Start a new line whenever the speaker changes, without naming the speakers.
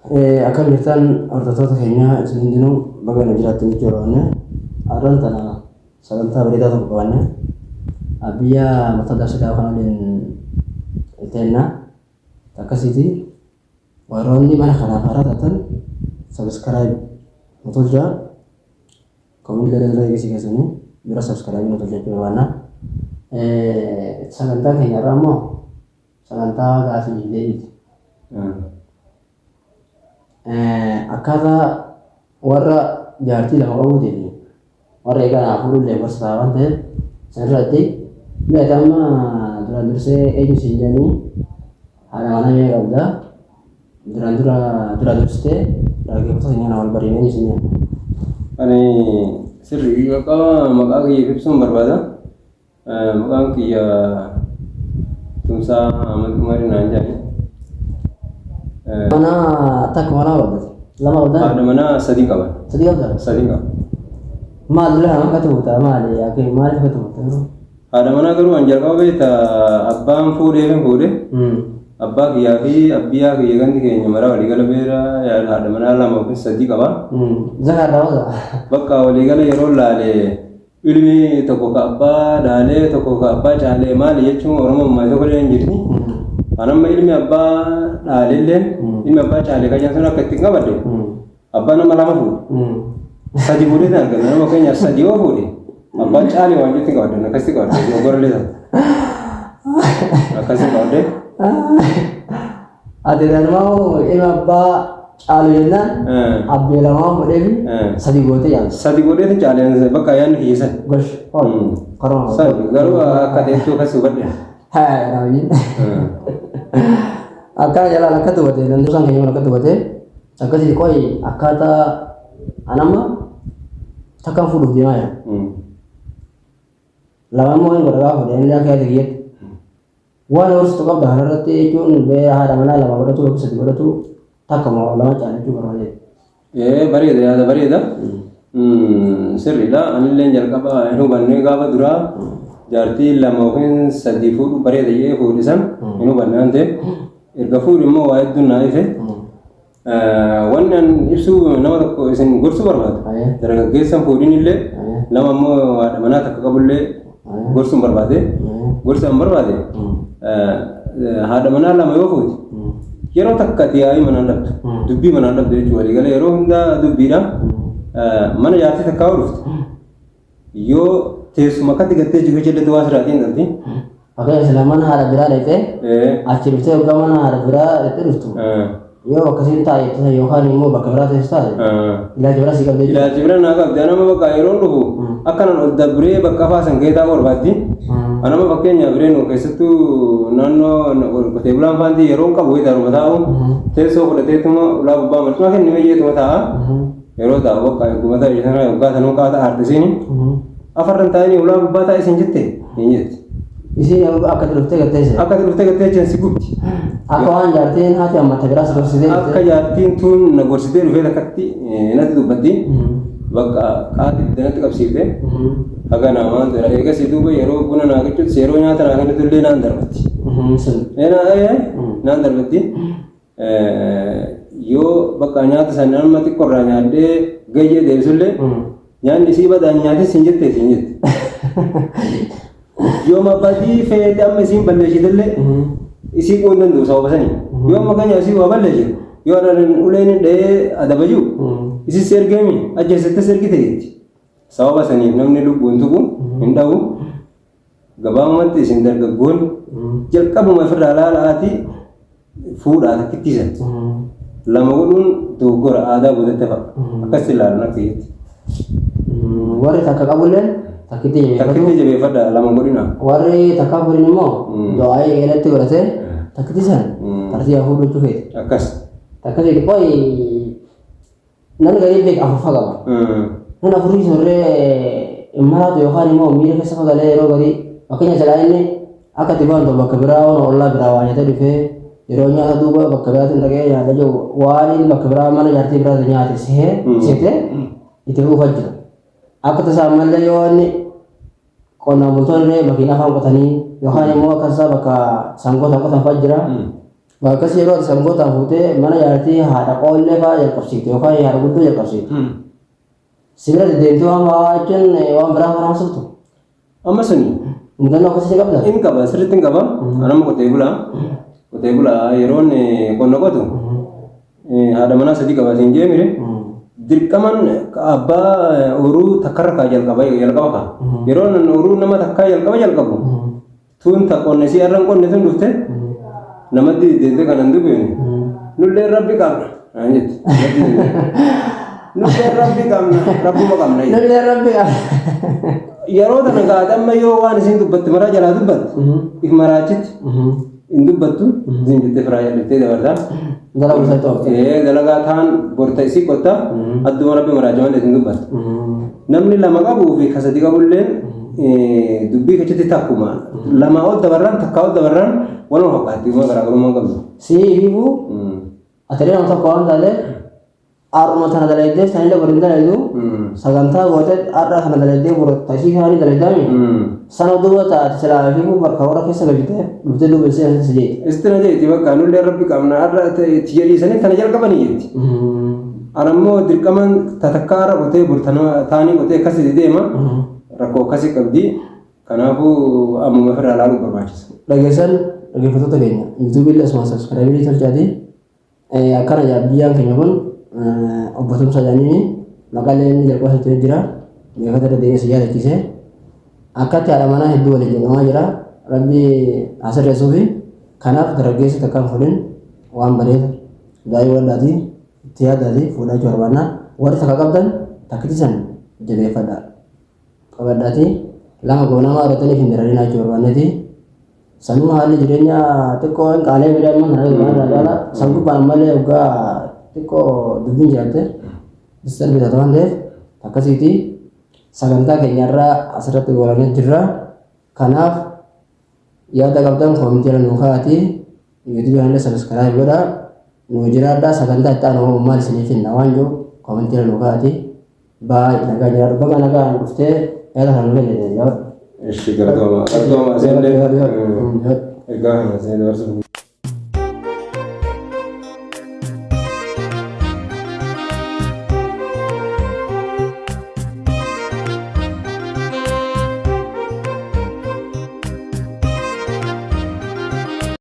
Akkam jirtan hordoftoota keenya isin hundinuu baga nu jiraattan jechuu barbaanne. Har'aan tana sagantaa bareedaa tokko qabanne biyya mataa dabsitaa kana waliin teenna. Akkasiiti warroonni mana kanaaf haaraa taatan subscribe nu tolchaa. Comment illee irra eegisii keessanii dura subscribe nu tolchaa jechuu barbaanna. Sagantaan keenya har'aa immoo sagantaa gaafii deebiiti. Akkaataa warra jaartii lama qabuutii fi warra egaa naa fuudhullee gorsa ta'a waan ta'eef sanirratti mee ati amma duraan dursee eenyu siin jedhanii haadha manaa meeqa qabda duraan dura dura dursitee dhaggeeffattoota keenya kana wal bariin eenyu siin jedhan.
Ani sirrii maqaa kiyya ibsuun barbaada. Maqaan kiyya Tumsaa Ahmad Umari naan jedhani.
Mana takka manaa qabda? Lama qabda?
Haadha manaa sadii qaba.
Sadii qabda?
Sadii qaba.
Maal dura nama akkatti fuuta maali? Akka maaliif akkatti fuuta garuu?
Haadha manaa garuu an jalqaba beekta abbaan fuudhee fin fuudhe. Abbaa kiyyaa fi abbiyaa kiyya gandi keenya maraa waliigala beera haadha manaa lama yookiin sadii qaba.
Zakaa irraa wasa?
Bakka waliigala yeroo laale Ilmi tokko ka abbaa dhaalee tokko ka abbaa caalee maali jechuun Oromoo ammaa tokko illee hin jirti. An amma ilmi abbaa dhaalee illeen ilmi abbaa caalee kan jedhan sun akka ittiin qabadde abbaa nama lama fuudhe. Sadi fuudhee tan argame nama keenyaaf sadi yoo fuudhe abbaa caalee waan jetti qabadde akkasitti qabadde dogoggora illee taate. Akkasitti qabadde.
Ati danumaa ilma abbaa caalu jennaan abbee lamaan godheefi sadi gootee caalte.
Sadi godheeti caaleen bakka yaadni kiyya san.
Gosh karuma.
San garuu akka ta'ettuu akkas hubadhe.
Haa raawwiin. Akkana jalaan akka tubate nan dursaan keenya akka tubate akkasii qoyi akkaataa anamma takkaan fuudhuuf deemaa jira. Lama immoo hin godha gaafa fuudhe inni akka yaada kiyyatti. Waan horsitu qabda kanarratti jechuun bee haadha manaa lama godhatu yookiin sadi godhatu takka moo lama caala jechuu barbaadee.
Ee bareeda yaada bareeda. Sirriidha. Anilleen jalqaba hin hubanne gaafa duraa jaartii lama yookiin sadii fuudhu bareeda jedhee fuudhe san hin hubanne waan ta'eef erga fuudhe immoo waa hedduun naa ife. Wanni an ibsuu nama tokko isin gorsuu barbaadu. Dargaggeessa hin fuudhin illee nama immoo haadha manaa takka qabullee gorsuu hin barbaade. Gorsa hin barbaade. Haadha manaa lama yoo fuute yeroo takka ati yaa'ii manaan dhabdu. Dubbii manaan dhabdu jechuudha waliigala yeroo hundaa dubbiidha. Mana jaartii takkaa yoo dhufte yoo teessuma akkatti gattee jiru jedhetu waa siraatiin dhabdi.
Fakkeenya sila mana haadha biraa dhaqxee achi dhuftee yookaan mana haadha biraa dhaqxee dhuftu yoo akkasiin taa'e jettu sana yookaan immoo bakka biraa teessu taate ilaalcha biraa sii qabdee
Ilaalchi bira naa qabdi. Anama bakka yeroon dhufu akkanan ol dabree bakka afaa san gahee taa'u barbaaddi. Anama fakkeenyaaf reenu keessattuu naannoo qotee bulaan faantii yeroon qabu wayii taa'u taa'u teessoo fudhateetuma ulaa gubbaa marcuma kennime jeetuma taa'a. Yeroo taa'u bakka eeguma ta'e sana yoggaa sanuu qaata aartisiini. Afarran taa'anii ulaa gubbaa taa'e siin jette hin jetti.
Isiin akka itti dhuftee gattee see.
Akka itti dhuftee gattee jechaan si gubdi.
Akka waan jaartiin haati ammata biraa si gorsitee
Akka jaartiin tun na gorsitee dhufee takkatti natti dubbatti. Bakka qaati ibidda natti qabsiifte. Haga namaan jira. Eegasii duuba yeroo buna naa gochuutti yeroo nyaata naa kennitu illee naan darbatti.
Sun.
Naan darbatti. Yoo bakka nyaata sana nama xiqqoo irraa nyaadhee gayyee deebisullee nyaanni isii badaan nyaatis hin jette siin jette. Yoo mabbadii feete amma isiin balleessitellee isii quun danda'u sababa sanii. Yoo amma keenya isii waa balleessite yoo adaan uleen dhahee adaba jiru isis ergeemi ajjeessettis ergite jetti. Sababa saniif namni lubbuun tuqu hin dhabu. Gabaabumatti isin dargaggoonni jalqabuma ofirraa laala'aatii fuudhaa takkittii san. Lama godhuun dogoggora aadaa boodatti hafa. Akkasitti ilaalan akka kiyyatti.
Warri takka qabulleen takkitti jabeeffatu.
Takkitti jabeeffadha lama godhina.
Warri takka fuudhin immoo du'aa'ii eelatti godhatee takkitti san tartiiba fuudhuu jechuu feeti.
Akkas.
Takkatti qoyi Namni garii beek afurfa qaba. Namni afurii sunirree hin maraatu yookaan immoo miira keessa fagalee yeroo garii fakkeenya silaa inni akka itti baantu bakka biraa waan ollaa biraa waa nyaatee dhufee yeroo nyaata duuba bakka biraatiin dhaqee nyaata jiru waan inni bakka biraa mana jaartii biraatti nyaate sehee seetee itti fuufaa jira. Akka tasaa ammallee yoo inni qonnaan bultoonni illee makiinaa afaan qotanii yookaan immoo akka tasaa bakka sangoota qotan fa'aa jira. Waa akkas yeroo ati sangootaan fuutee mana jaartii haadha qoollee fa'aa jalqabsiifte yookaan haadha guddoo jalqabsiifte. Si bira deddeemtee waan fa'aa jechuun waan biraa fa'aa haasoftu.
Amma suni
Mudannoo akkasii qabda?
In qaba, sirriitti hin qaba. Anamma qotee bulaa. Qotee bulaa yeroon qonna qotu haadha manaa sadii qaba siin jee mire. Dirqaman abbaa ooyiruu takkarra kaa jalqaba jalqaba kaa. Yeroon ooyiruu nama takkaa jalqaba jalqabu tun ta qonne si har'a hin qonne tun dhufte namatti deddeebitee kanan dubbifne. Nullee rabbi qabna naan jetti. Nullee rabbi qabna rabbuma qabna jetti.
Nullee rabbi qabna.
Yeroo tana gaate amma yoo waan isiin dubbatte maraa jalaa dubbatte if maraachitti hin dubbattu isin jettee firaa jalliftee dabarta.
Dalagaa isa toofte.
Ee dalagaa taan borta isii qotta adduma rabbi maraacha malee isin dubbatte. Namni lama qabuu fi ka sadi qabulleen dubbii keessatti takkuma. Lamaa ol dabarraan takkaa ol dabarraan waluma fakkaatti uma garaagarummaa hin qabdu.
Si ifiifuu ati nama tokko waan taateef har'uma tana dalaydee sanillee bor hin dalaydu sagantaa gootee har'a kana dalaydee bor tasii kaanii dalaydaami. Sana duuba taate silaa ifiifuu bakka warra keessa galchitee dhuftee duuba isii asitti si jeeti.
Isti na jeeti bakka nullee rabbi qabna har'a itti jedhiisanii tana jalqabanii jetti. Ana immoo dirqaman tatakkaa har'a qotee bor taanii qotee akkasii deema rakkoo akkasii qabdi. Kanaafuu ammuma ofirraa ilaaluu barbaachisa.
Dhageessan dhaggeeffattoota keenya YouTube illee asuma subscribe tolchaati. Akkana jaa biyyaan keenya kun obbo Tumsaa jedhanii maqaalee inni jalqaba isatti jira. Beekata irra deebi'ee si yaadachiise. Akkatti haadha manaa hedduu waliin jedhamaa jira. Rabbi haa sirreessuufi. Kanaaf dargaggeessi takka hin fuudhin waan bareeda daa'ii waldaati itti yaadaati fuudhaa jechuu barbaanna. Warri takka qabdan takkitti san jabeeffadha. Qabadhaati lama goonaa maa irrataniif hin dararinaa jechuu barbaanneeti. Sanuu haalli jireenyaa xiqqoo hin qaalee bira amma kana duraan irraa caala san gubbaan malee waggaa xiqqoo dubbiin jiraatte distarbi taata waan ta'eef akkasiiti sagantaa keenya irraa asirratti goolabnee jirra. Kanaaf yaada qabdan koomentii irra nuu kaa'atii yuutuubii kanallee sabiskiraayib godhaa nuu jiraadhaa sagantaa itti aanu maal isiniif finna waan jiru koomentii irra nuu kaa'atii baay'ee nagaa jiraadhu baga nagaan dhuftee yaada kana nuu kennite jabaadhu.
Ishi galatooma. Galatooma isinillee. Ergaa kana isin dabarsuuf.